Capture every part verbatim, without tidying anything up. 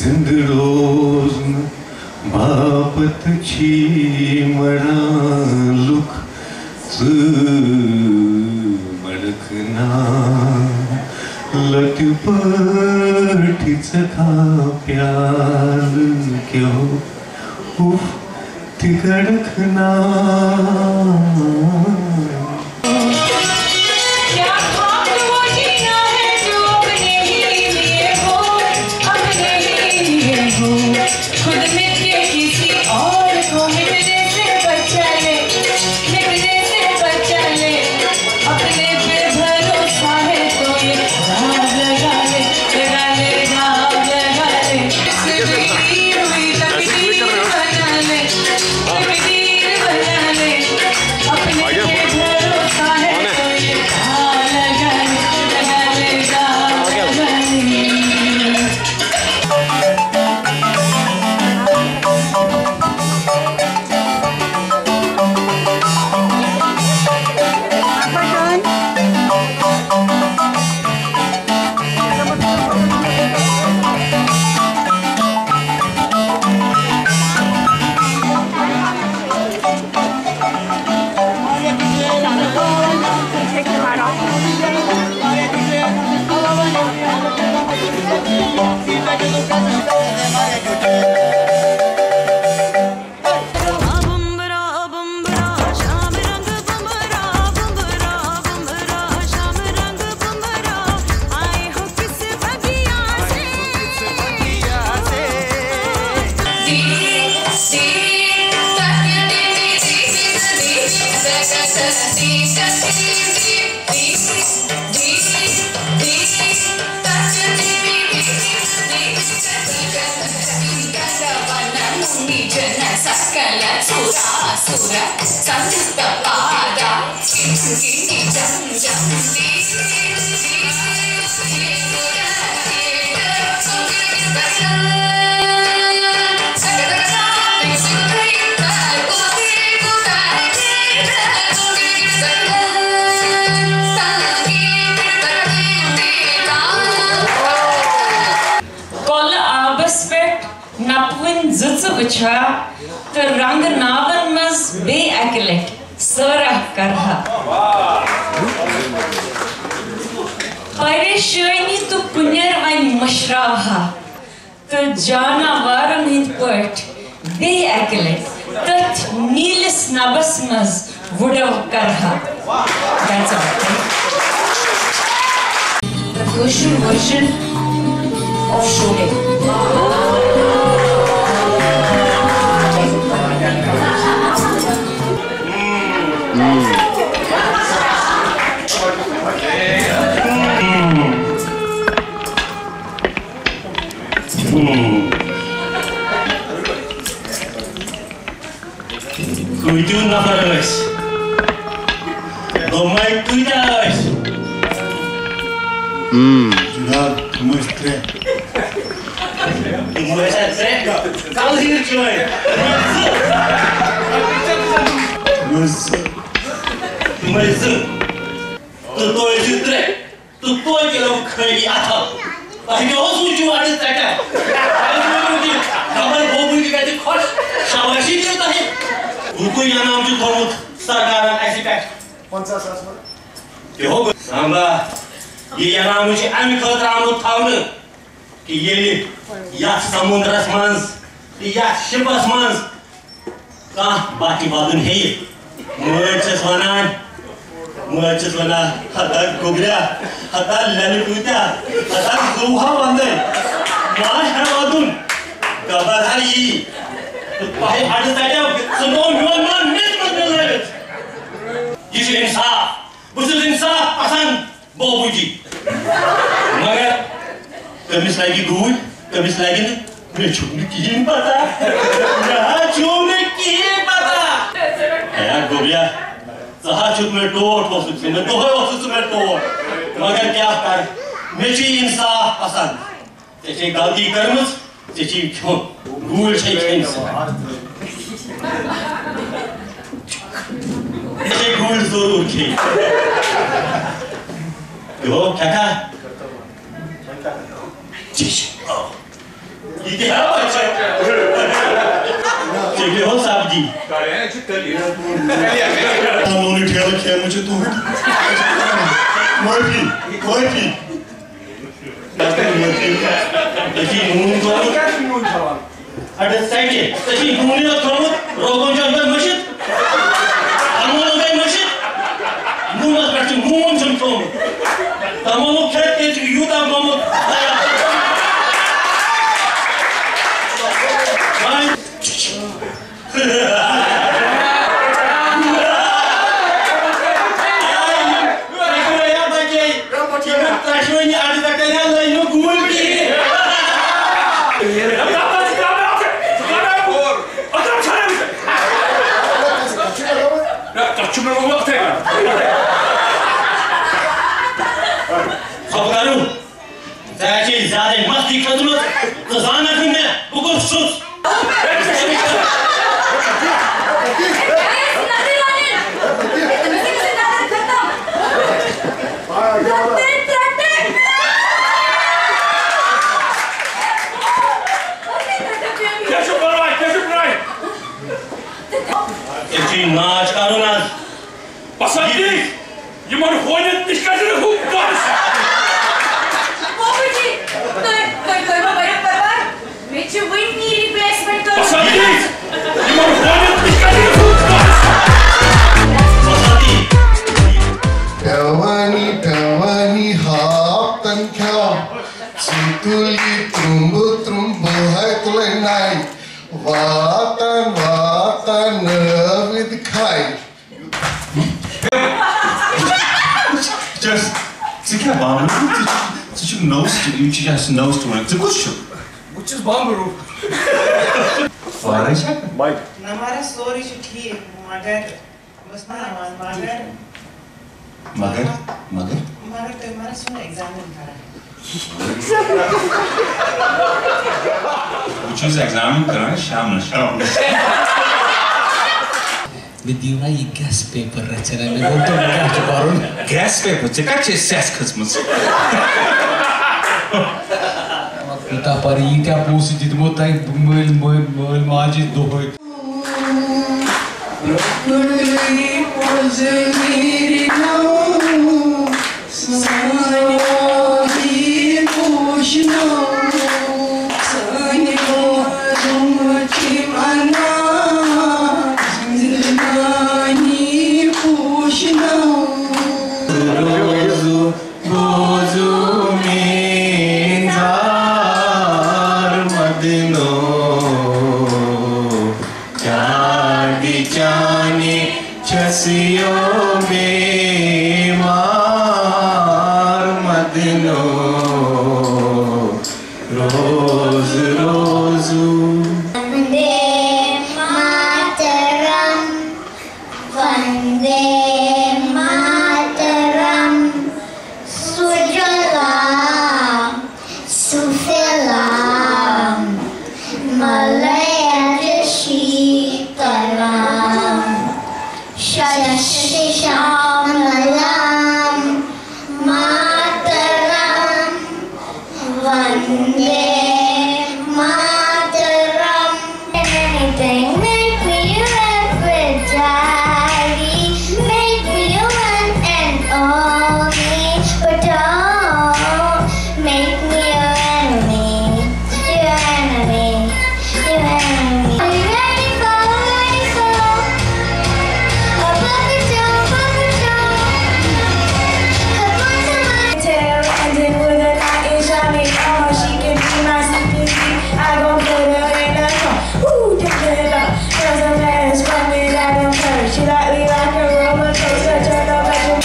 زِندٕ روزنہٕ باپتھ چھی مران لُکھ، ژٕ مَرَکھ نا لَتہِ پٲٹھۍ ژےٚ کھا پیالہٕ کیو، اُف تہِ کَرَکھ نا۔ کیا خاک وہ جینا ہے جو اپنے ہی لیے ہو، اپنے ہی لیے ہو۔ خود مٹ کے کسی اور کو مٹنے سے بچا لے، مٹنے سے بچا لے۔ اپنے پہ بھروسہ ہے تو یہ داغ لگا لے، لگا لے، داغ لگا لے۔ اس میں ہوئی تقدیر بنا لے، تقدیر بنا لے۔ اپنے پہ بھروسہ ہے تو یہ داغ لگا لے، لگا لے، داغ لگا لے۔ کۄلہٕ آبس پٮ۪ٹھ نپوٕنۍ زٕژٕ وٕچھا تہٕ رنٛگہٕ ناون منٛز بیٚیہِ اکہِ لٹہِ سٲرا کرہا۔ پریشٲنی تہٕ کُنٮ۪ر وۄنۍ مٔشراوہا تہٕ جاناوارن ہٕنٛدۍ پٲٹھۍ بیٚیہِ اکہِ لٹہِ تٔتھۍ نیٖلِس نبس منٛز وُڈو کرہا۔ That's all. The Kashmir version of Sholay. کۭتیو نفر ٲسۍ؟ دوٚپمَے کۭتیٛاہ ٲسۍ؟ جناب، تِم ٲسۍ ترٛےٚ۔ تِم ٲسۍ اَتہِ ترٛےٚ؟ کَلہٕ ہیٖر چٲنۍ۔ تِم ٲسۍ زٕ۔ تِم ٲسۍ زٕ۔ تہٕ تُہۍ ٲسِو ترٛےٚ۔ تہٕ توتہِ ٲو خٲلی اَتھو۔ تۄہہِ کیٛاہ اوس وٕچھِو اَتہِ ژَٹان؟ تۄہہِ اوس وٕچھِو کہِ خبر بوبوٗ تہِ گژھِ خۄش، شاباشی دِیِو تۄہہِ۔ رُکُے انعام چھُ تھوٚومُت سرکارن اَسہِ پٮ۪ٹھ۔ پنٛژاہ ساس ما؟ تہِ ہو سامبا، یہِ انعام چھُ اَمہِ خٲطرٕ آمُت تھاونہٕ کہِ ییٚلہِ یَتھ سمُندرس منٛز تہٕ یَتھ شِپس منٛز کانٛہہ بَتہِ وَدُن ہیٚیہِ۔ مٲلۍ چھَس وَنان، مٲلۍ چھَس وَنان، "ہتا گوٚبریا، ہتا لَلہِ ٹوٗپیا، ہتا زُوہا وَندَے، ماچھ ہا وَدُن، گَبَر ہا یی۔ تہٕ تۄہہِ اَڈٕ ژَٹیو، سُہ گوٚو میون مان مےٚ تہِ منٛز مِلٲوِتھ۔ یہِ چھُ اِنصاف۔ بہٕ چھُس اِنصاف پَسنٛد۔" بوبوٗ جی۔ مگر کٔمِس لگہِ گوٗلۍ، کٔمِس لگہِ نہٕ، مےٚ چھُنہٕ کِہیٖنۍ پتہ۔ مےٚ حظ چھُنہٕ کِہیٖنۍ پتہ۔ ہے گوٚبریا، ژٕ حظ چھُکھ مےٚ ٹوٹھ اوسُکھ ژٕ مےٚ، دۄہَے اوسُکھ ژٕ مےٚ ٹوٹھ۔ مگر کیٛاہ کَرٕ، مےٚ چھُ یہِ اِنصاف پسنٛد۔ ژےٚ چھے غلطی کٔرمٕژ، ژےٚ چھے کھیوٚن۔ گوٗلۍ چھے کھیٚنۍ ژےٚ۔ ژےٚ چھے گوٗلۍ ضروٗر کھیٚنۍ۔ یو، کھٮ۪کھا؟ چش۔ یہ تہِ ہا بچہ۔ ژےٚ بیٚہو سبزی۔ قانوٗنی ٹھیلہٕ کھیمہٕ چھِ تُہُنٛد۔ معٲفی، معٲفی۔ ژےٚ چھُے نوٗن ترٛوومُت۔ اَدٕ ژےٚ کیٛاہ؟ ژےٚ چھُے نوٗنٕے یوت ترٛوومُت، روغن چھُ اَنٛدر مٔشِتھ۔ اَنمولُک گٔے مٔشِتھ۔ نوٗنَس پٮ۪ٹھ چھُ نوٗن چھُنہٕ ترٛوومُت۔ تَمولُک کھٮ۪تھ تہِ چھُ یوٗتاہ گوٚمُت۔ وۄنۍ تَتھ چھُ مےٚ ووٚنمُت یِتھَے کٔنۍ۔ خۄد کَرُن۔ ژےٚ چھے زیادَے مستی کھٔژمٕژ۔ ژٕ زانَکھ نہٕ مےٚ، بہٕ کُس چھُس۔ کیٛاہ چھُ پَرواے؟ کیٛاہ چھُ پَرواے؟ ژےٚ چھُے ناچ کَرُن آز۔ بسنتی، یِمن ہونٮ۪ن نِش کَتہِ چھُنہٕ ہُہ کٲنٛسہِ؟ بابا جی، تُہۍ، تُہۍ، تُہۍ مہ بٔرِو پرواے، مےٚ چھِ وٕنی replacement کٔرمٕژ۔ بسنتی، یِمن ہونٮ۪ن نِش کَتہِ چھُنہٕ ہُہ کٲنٛسہِ؟ بسنتی۔ پیوانی، پیوانی، ہاپتن کھیو، ژٕ تُلی ترُمبہٕ، ترُمبہٕ ہے تُلے ناے، واتن، واتن نٲوِد کھاے۔ Just، ژٕ کیٛاہ بامبر؟ ژٕ چھُکھ، ژٕ چھُکھ نٔو stu-، یِم چھِ اَسہِ نٔو student۔ ژٕ کُس چھُکھ؟ بہٕ چھُس بامبرُک۔ فارغ چھا؟ نہ، مگر سورُے چھُ ٹھیٖک، مگر بہٕ ٲسٕس وَنان، مگر مگر، مگر؟ مگر تُہۍ ما ٲسِو نہٕ examine کران؟ بہٕ چھُس examine کران شامنس، شامنس۔ مےٚ دِیِو نا یہِ guess paper رژھِ ہنا، مےٚ گوٚو تۄہہِ کیٛاہ چھُ پَرُن؟ Guess paper؟ ژےٚ کَتہِ چھےٚ سٮ۪س کھٔژمٕژ؟ یوٗتاہ پَرِ، ییٖتیٛاہ پونٛسہٕ دِتمو تۄہہِ مٲلۍ، مٲلۍ، مٲلۍ ماجہِ دۄہَے۔ روزو بوزو میزار مدنو، چاندی چانی چسیو بیمار مدنو، روز روزو۔ وندے ماترم، وندے ماترم۔ سجلام سفلام ملیا شیتلام، Shashi شاملام Mataram, Vande Mataram. Anything, make me your Aphrodite, make me your one and only, but don't make me your enemy, your enemy, your enemy. Are you ready for, ready for a puppet show, puppet show? Come on, come on. Tail ending with a knot in Charlie, almost she can be my C P C. I gon' put her in a car. Ooh, doesn't matter, spend it out in church. She like we rock and roll, but don't touch her, no touch her.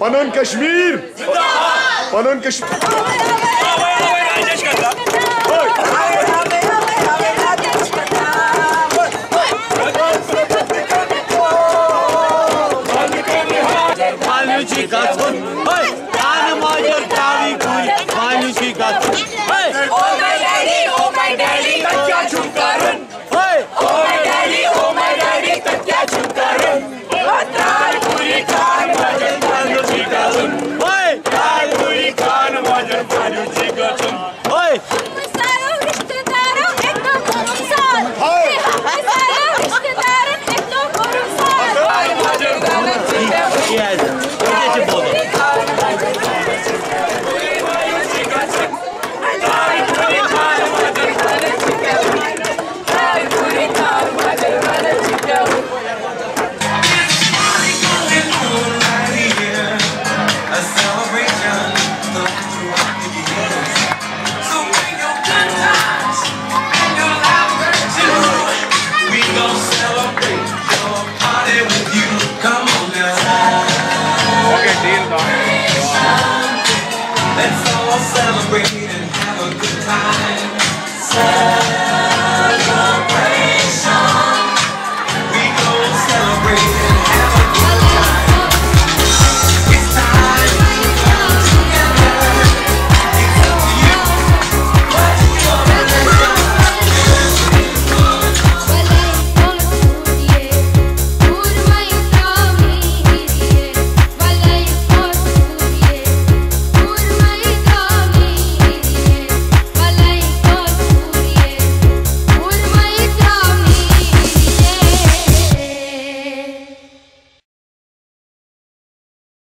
پنن کشمیر۔ پنن کشمیر۔